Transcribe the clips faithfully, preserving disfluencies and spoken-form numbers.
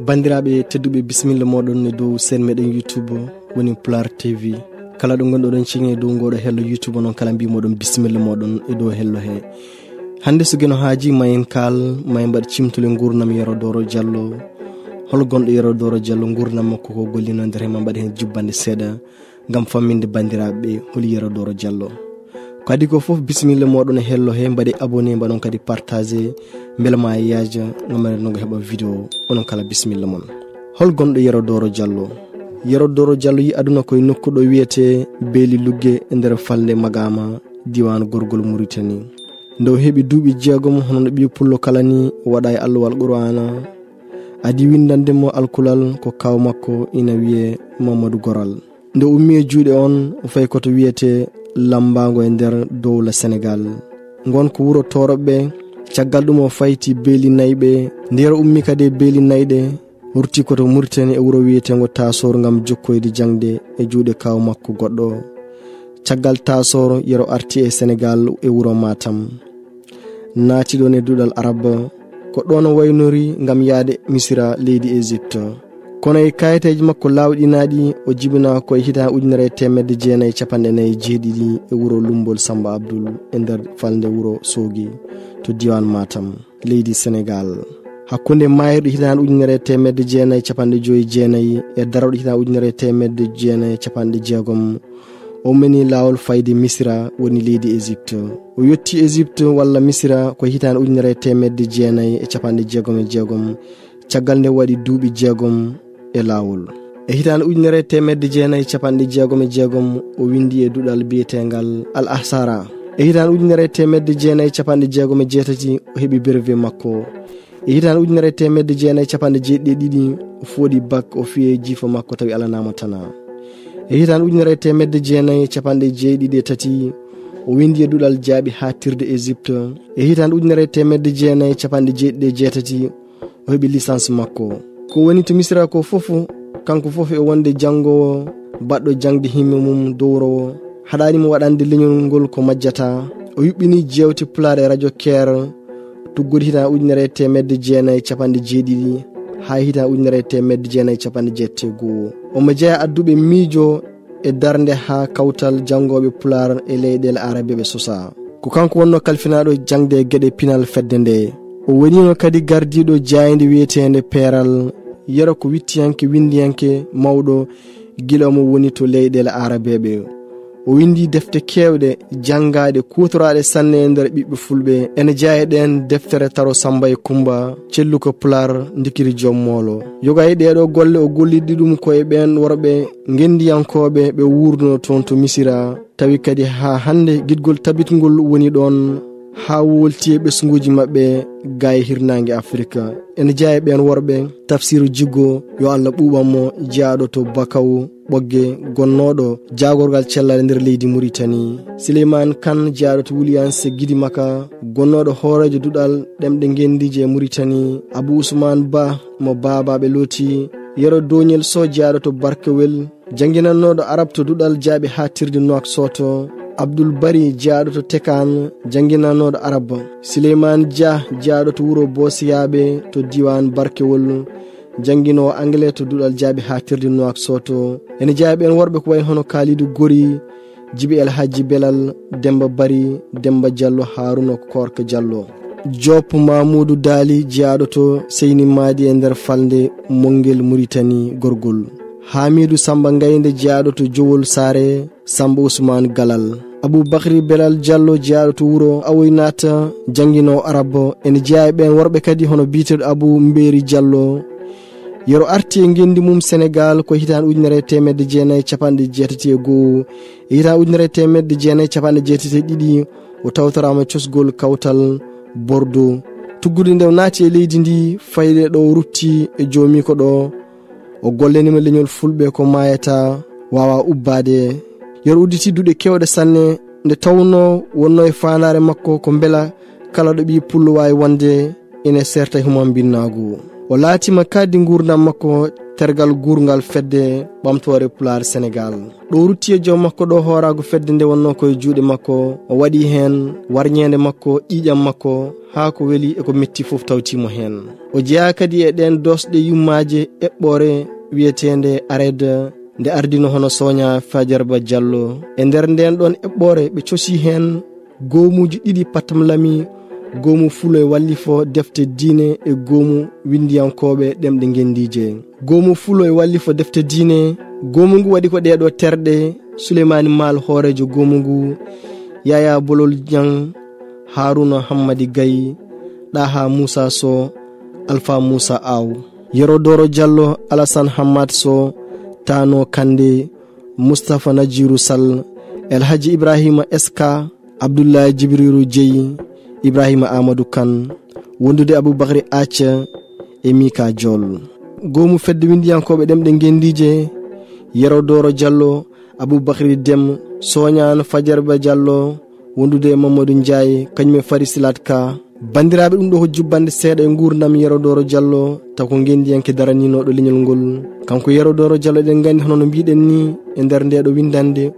Banndiraaɓe tedduɓe, bisimilla mooɗon e dow seen meɗen YouTube woni Pulaar T V. Kala ɗo ngonɗoɗon ciŋe e dow ngoɗo hello YouTube, onon kala mbi moɗon bisimilla mooɗon e dow hello he. Hannde so geno haaji, ma en kaal, ma en mbaɗ cimtule nguurnam Yero Doro Diallo. Hol gonɗo Yero Doro Diallo, nguurnam makko ko gollino nder he, ma mbaɗ heen jubbande seeɗa ngam famminde banndiraaɓe ɓe holi Yero Doro Diallo. Kadi ko fof bisimilla mooɗon e hello he, mbaɗe abonné, mbaɗon kadi partagé, mbele ma yaaja ngam renndo ngo heɓa vidéo, onon kala bisimilla mon. Hol gonɗo Yero Doro Diallo? Yero Doro Diallo yi aduna koye nokku ɗo wiyetee Beeli Lugge e nder falnde Magaama, diiwaan Gorgol Muritani. Nde o heɓi duuɓi jeegom, hono no ɓii pullo kala ni, o waɗa e alluwal Qur'aana. Adi winndande mo alkulal ko kaaw makko ina wiyee Mamadou Goral. Nde o ummi e juuɗe on, o fayi ko to wiyetee Lambaango e nder dowla Senegaal. Ngon ko wuro Tooroɓe. Caggal ɗum o fayti Beeli Nayɓe. Nde Yero ummi kadi e Beeli Nayɓe, o rutti ko to Muritani e wuro wiyeteengo Taasoor ngam jokkoyde jaŋde e juuɗe kaaw makko goɗɗo. Caggal Taasoor, Yero arti e Senegaal e wuro Matam. Naati ɗon e duɗal Arab, ko ɗon o waynori ngam yahde Misira, leydi Égypte. Kono e kaayeteeji makko laawɗinaaɗi, o jibinaa ko e hitaande ujunere e teemedde jeenayi e capanɗe nayi e jeeɗiɗi e wuro Lumbol Samba Abdul e nder falnde wuro Soogi to diiwaan Matam, leydi Senegaal. Hakkunde maayirɗe hitaande ujunere e teemedde jeenayi e capanɗe joyi e jeenayi e darorɗe hitaande ujunere e teemedde jeenayi e capanɗe jeegom, o meni laawol fayde Misira, woni leydi Égypte. O yotti Égypte walla Misira ko hitaande ujunere e teemedde jeenayi e capanɗe jeegom e jeegom, caggal nde waɗi duuɓi jeegom e laawol. E hitaande ujunere e teemedde jeenayi e capanɗe jeegom e jeegom, o winndi e duɗal biyeteengal Al Ahsara. E hitaande ujunere e teemedde jeenayi e capanɗe jeegom e jeetati, o heɓi brevet makko. E hitaande ujunere e teemedde jeenayi e capanɗe jeeɗiɗi e ɗiɗi, o fooɗi bac, o fiyi jiifa makko tawi alanaama tanaa. E hitaande ujunere e teemedde jeenayi e capanɗe jeeɗiɗi e tati, o winndi e duɗal jaaɓi haaɗtirde Égypte. E hitaande ujunere e teemedde jeenayi e capanɗe jeeɗiɗi e jeetati, o heɓi licence makko. Ko woni to Misira ko fof, kanko fof e wonde janngoowo baɗɗo jaŋde himme mum dowrowo, haɗaani mo waɗande leñol ngol ko majjata. O yuɓɓini jeewte Pulaar e Radio Caire, tuggude hitaande ujunere e teemedde jeenayi e capanɗe jeeɗiɗi haa hitaande ujunere e teemedde jeenayi e capanɗe jeetati e goo. Omo jeyaa adduɓe miijo e darnde haa kawtal janngooɓe Pulaar e leyɗeele Arabeeɓe sosaa. Ko kanko wonnoo kalfinaaɗo jaŋde e geɗe pinal fedde nde. O woniino kadi gardiiɗo jaaynde wiyeteende Peeral. Yero ko wittiyanke, winndiyanke mawɗo gila omo woni to leyɗeele Arabeeɓe. O winndi defte keewɗe, janngaaɗe, kuutoraaɗe sanne e nder ɓiɓɓe Fulɓe. Ene jeyaa e ɗeen deftere Taro Samba e Kumba, Celluka Pulaar, Ndikiri Joom Moolo. Yoga e ɗeeɗoo golle o gollidi ɗum ko e ɓeen worɓe ngenndiyankooɓe ɓe wuurdunoo toon to Misira. Tawi kadi haa hannde giɗgol tabitngol woni ɗoon, haa woolti e ɓesnguuji maɓɓe gaa e hirnaange Afirka. Ene jeyaa e ɓeen worɓe Tafsiru Jiggo, yo Allah ɓuuɓan mo, jeyaaɗo to Bakaw Ɓogge, gonnooɗo jaagorgal cellal e nder leydi Muritani. Sileymaan Kan, jeyaaɗo to Wuliyans e Gidimaka, gonnooɗo hooreejo duɗal ɗemɗe ngenndiije e Muritani. Abu Usmaan Ba, mo baabaaɓe looti. Yero Doñel Soh, jeyaaɗo to Barkewel, jannginannooɗo arab to duɗal jaaɓi haaɗtirde Nuwaksoto. Abdul Bari, jeyaaɗo to Tekaan, jannginannooɗo arab. Sileymaan Jah, jeyaaɗo to wuro Boosiyaaɓe to diiwaan Barkewol, jannginoowo angle to duɗal jaaɓi haaɗtirde Nuwaksoto. Ene jeyaa e ɓeen worɓe ko wayi hono Kaalidu Gori, Jibi El Hadji Belal, Demba Bari, Demba Jallo, Haruna Korka Jallo. Joop Mamuudu Daali, jeyaaɗo to Seyni Maadi e nder falnde Mongel Muritani Gorgol. Haamiidu Samba Ngaynde, jeyaaɗo to Jowol Saare, Samba Usmaan Galal. Abubakri Belal Jallo, jeyaaɗo to wuro Awoynaata, jannginoowo arab. Ene jeyaa e ɓeen worɓe kadi hono biyeteeɗo Abu Mbeeri Jallo. Yero arti e ngenndi mum Senegaal ko hitaande ujunere e teemedde jeenayi e capanɗe jeetati e goo. E hitaande ujunere e teemedde jeenayi e capanɗe jeetati e ɗiɗi, o tawtoraama cosgol kawtal Bordeaux. Tuggude nde o naati e leydi ndi, fayde ɗo o rutti e joomiiko ɗo, o gollaniima leñol Fulɓe ko maayata, waawaa ubbaade. Yero udditi duɗe keewɗe sanne, nde tawnoo wonnoo e faandaare makko ko mbela kala ɗo ɓii pullo waawi wonde, ene seerta e humambinnaagu. O laatiima kadi nguurndam makko tergal guurngal fedde ɓamtoore Pulaar Senegaal. Ɗo ruttii e joom makko ɗo hooraagu fedde nde wonnoo ko e juuɗe makko, o waɗi heen warñeende makko, ƴiiƴam makko, haa ko weli e ko metti fof tawtii mo heen. O jeyaa kadi e ɗeen doosɗe yummaaje eɓɓoore wiyeteende ARED, nde ardino hono Sooña Fajarba Jallo. E nder ndeen ɗoon eɓɓoore, ɓe cosii heen goomuuji ɗiɗi pattamlami, goomu fulo e wallifo defte diine e goomu winndiyankooɓe ɗemɗe ngenndiije. Goomu fulo e wallifo defte diine, goomu ngu waɗi ko ɗeeɗo terɗe: Suleymaani Maal, hooreejo goomu ngu, Yaya Bolol Ñaŋ, Haaruuna Hammadi Gay, Ɗaha Muusa Soh, Alfa Muusa Aw, Yero Dooro Jallo, Alasan Hammad Soh, Tano Kande, Mustafa Najiru Sall, El Hadji Ibrahima S K, Abdullahi Jibriru Jeyi, Ibrahima Amadou Kan, wondude Aboubacry Athia e Mika Diol. Goomu fedde winndiyankooɓe ɗemɗe ngenndiije, Yero Dooro Jallo, Aboubacry Dem, Soñaan Fajarba Jallo, wondude e Mamadou Ndiaye, kañum e Fari Silat Ka. Banndiraaɓe, ɗum ɗo ko jubbande seeɗa e nguurndam Yero Dooro Jallo, taw ko ngenndiyanke daraniinooɗo leñol ngol. Kanko Yero Dooro Jallo, eɗen nganndi hono no mbiɗen ni, e nder nde ɗo winndannde,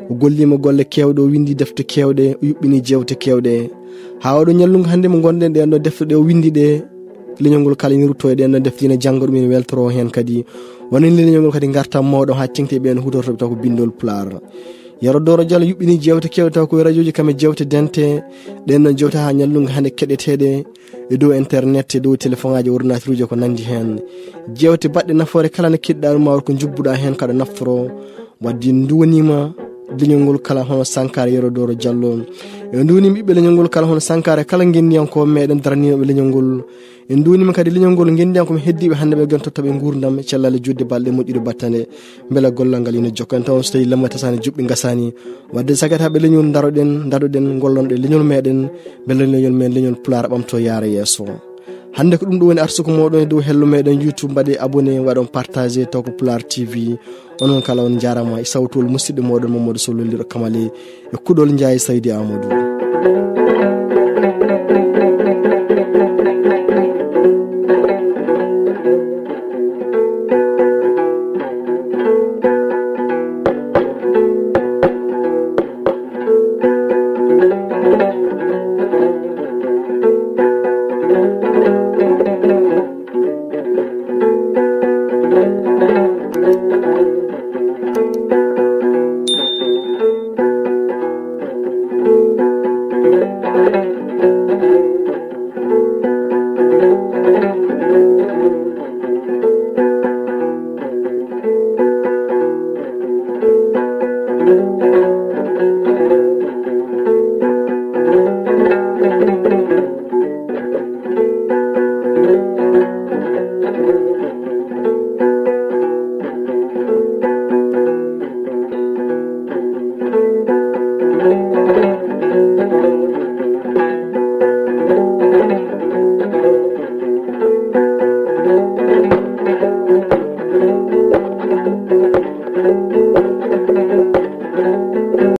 o golliima golle keewɗe, o winndi defte keewɗe, o yuɓɓini jeewte keewɗe. Haa oɗo ñallungu hannde mo ngonɗen, ɗeen ɗo defte ɗe o winndi ɗe, leñol ngol kala ina rutto e ɗeen ɗo defte, ina jannga ɗum, ina weltoro heen kadi. Wonani leñol ngol kadi ngartam mawɗo haa teŋti e ɓeen huutortooɓe taw ko binndol Pulaar. Yero Dooro Jallo yuɓɓini jeewte keewɗe taw ko e rajooji kam e jeewte dente. Ɗeen noon jeewte haa ñallungu hannde keɗeteeɗe e dow internet, e dow telefoŋaaji, ordinateuruuji, ko nanndi heen. Jeewte baɗɗe nafoore kala nde keɗiɗaa ɗum, ma won ko njubbuɗaa heen, kaɗa naftoro wadde nduwaniima leñol ngol kala hono Sankara Yero Dooro Jallo. E nduwaniima ɓiɓɓe leñol ngol kala hono Sankara, kala ngenndiyankooɓe meɗen daraniiɓe leñol ngol. En nduwaniima kadi leñol ngol ngenndiyankooɓe heddiiɓe hannde ɓe gonto taɓe nguurndam, cellal e juutde balɗe moƴƴude battane. Mbela gollal ngal ina jokka. En taw so tawi lamma tasaani juɓɓi ngasaani. Wadde sagataaɓe leñol, ndaroɗen, ndaroɗen, ngollonɗe leñol meɗen, mbela leñol men, leñol Pulaar ɓamto yaara yeeso. Hannde ko ɗum ɗo woni arsuko moɗon e dow hello meɗen YouTube. Mbaɗe abonné, waɗon partagé taw ko Pulaar T V. Onon kala on njaarama e sawtuwol musidɗo moɗon Mamadou Sow lolliɗo Kamale e kuɗol Njaay Saydi Amadou.